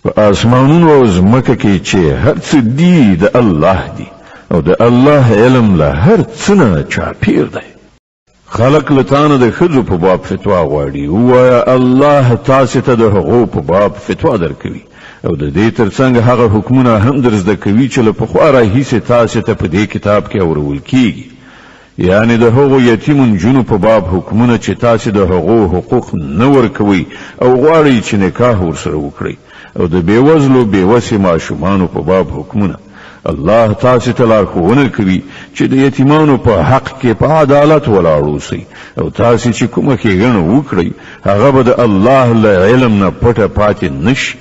په آسمانونو او ځمکه کې چې هر څه دي د الله دي، او د الله علم له هر څه نه چاپیر دی. خلک له تانه د ښځو په باب فتوا غواړي، ووایه الله تاسې ته د هغو په باب فتوا درکوي، او د دې ترڅنګ هغه حکمونه هم در زده کوي چې له پخوا راهیسې تاسې ته په دې کتاب کې اورول کیږي، یعنی د هغو یتیمو نجونو په باب حکمونه چې تاسې د هغو حقوق نه ورکوئ او غواړئ چې نکاح ورسره وکړئ، او د بېوزلو بېوسې ماشومانو په باب حکمونه. الله تاسې ته لارښوونه کوي چې د یتیمانو په حق کې په عدالت ولاړ اوسئ، او تاسې چې کومه ښېګڼه وکړئ هغه به د الله له علم نه پټه پاتې نشي.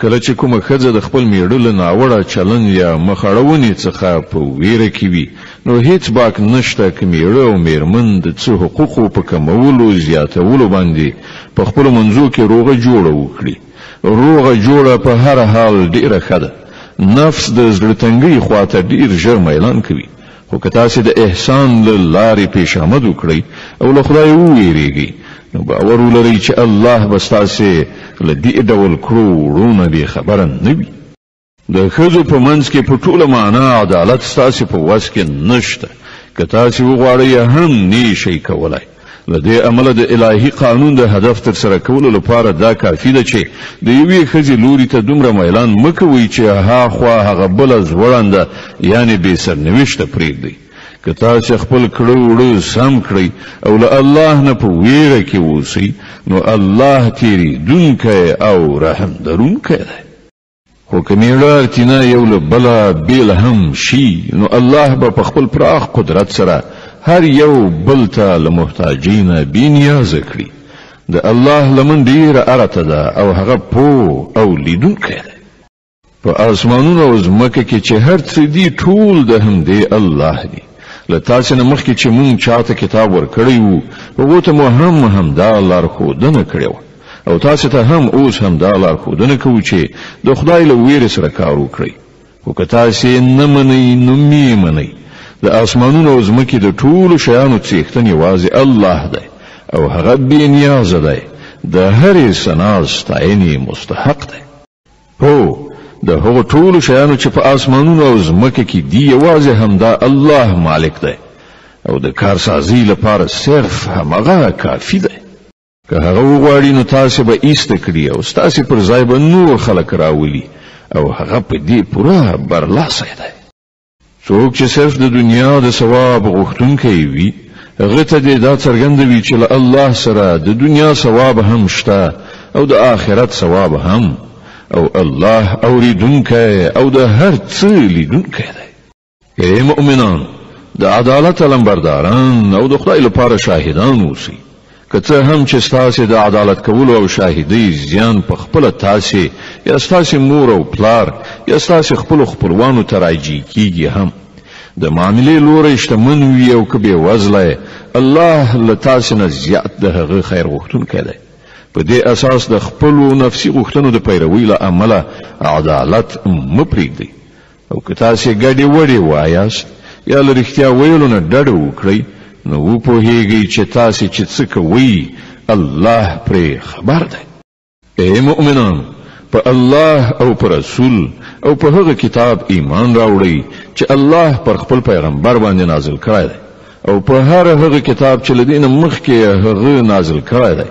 کله چې کومه ښځه د خپل میړه له ناوړه چلن یا مخ اړونې څخه په ویره کې وي، نو هیڅ باک نشته که میړه او میرمن د څه حقوقو په کمولو زیاتولو باندې په خپلو منځو کې روغه جوړه وکړي. روغه جوړه په هر حال ډیره ښه ده. نفس د زړه تنګۍ خواته ډیر ژر میلان کوي، خو که تاسې د احسان له لارې پیشامد وکړئ او له خدای وویریږئ، نو باور ولرئ چې الله به ستاسې له دې ډول کړو وړو نه بې خبره نه وي. د ښځو په منځ کې په ټوله معنا عدالت ستاسې په وس کې نشته، که تاسې وغواړئ هم نه شئ کولای. له دې امله د الهي قانون د هدف ترسره کولو لپاره دا کافي ده چې د یوې ښځې لوري ته دومره میلان مه کوئ چې هاخوا هغه بله ځوړنده یعنې بې سرنوشته پرېږدئ. که تاسې خپل کړه وړه سم کړئ او له الله نه په ویره کې اوسئ، نو الله تېرېدونکی او رحم لرونکی دی. خو که میړه ارتینا یو له بله بېل هم شي، نو الله به په خپل پراخ قدرت سره هر یو بل ته له محتاجۍ نه بې نیازه کړي. د الله لمن ډېره ارته ده او هغه پوه او لیدونکی دی. په آسمانونو او ځمکه کې چې هر څه دي ټول د همدې الله دي. له تاسې نه مخکې چې مونږ چاته کتاب ورکړی وو، هغو ته مو هم همدا لارښودنه کړې وه، او تاسې ته هم اوس همدا لارښودنه کوو چې د خدای له ویرې سره کار وکړئ. خو که تاسې نه منئ نو مې منئ. د آسمانونو او ځمکې د ټولو شیانو څښتن یوازې الله دی، او هغه بې نیازه دی، د هرې ثنا ستاینې مستحق دی. هو، د هغو ټولو شیانو چې په آسمانونو او ځمکه کې دي یوازې همدا الله مالک دی، او د کارسازۍ لپاره صرف همغه کافي دی. که هغه وغواړي نو تاسې به ایسته کړي او ستاسې پر ځای به نور خلک راولي، او هغه په دې پوره برلاسی دی. څوک چې صرف د دنیا د ثواب غوښتونکی وي، هغه ته دې دا څرګنده وي چې له الله سره د دنیا ثواب هم شته او د آخرت ثواب هم، او الله اوریدونکی او د هر څه لیدونکی دی. ای مؤمنان، د عدالت علمبرداران او د خدای لپاره شاهدان اوسئ. که څه هم چې ستاسې د عدالت کولو او شاهدۍ زیان په خپله تاسې یا ستاسې مور او پلار یا ستاسې خپلو خپلوانو ته راجع کیږي هم، د معاملې لوری شتمن وي او که بېوزلی، الله له تاسې نه زیات د هغه خیر غوښتونکی دی. په دې اساس د خپلو نفسي غوښتنو د پیروۍ له امله عدالت مه پرېږدئ. او که تاسې ګډې وډې وایاست یا له رښتیا ویلو نه ډډه وکړئ، نو وپوهیږئ چې تاسې چې څه کوئ الله پرې خبر دی. ای مؤمنان، په الله او په رسول او په هغه کتاب ایمان راوړئ چې الله پر خپل پیغمبر باندې نازل کړی دی، او په هر هغه کتاب چې له دې نه مخکې هغه نازل کړی دی.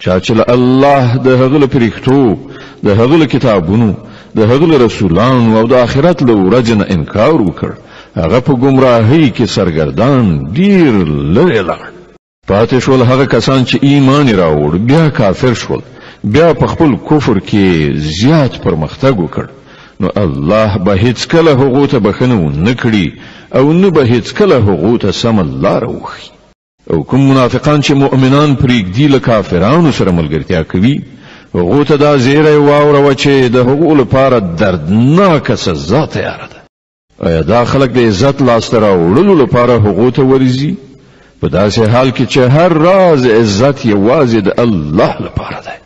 چا چې له الله، د هغه له پرښتو، د هغه له کتابونو، د هغه له رسولانو او د آخرت له ورځې نه انکار وکړ، هغه په ګمراهۍ کې سرګردان ډیر لرې لاړ. پاتې شول هغه کسان چې ایمان یې راوړ، بیا کافر شول، بیا په خپل کفر کې زیات پرمختګ وکړ، نو الله به هیڅکله هغو ته بښنه ونه کړي او نه به هیڅکله هغو ته سمه لاره وښيي. او کوم منافقان چې مؤمنان پرېږدي له کافرانو سره ملګرتیا کوي، هغو ته دا زیری واوروه چې د هغو لپاره دردناکه سزا تیاره ده. آیا دا خلک د عزت لاسته راوړلو لپاره هغو ته ورځي، په داسې حال کې چې هر راز عزت یوازې د الله لپاره دی؟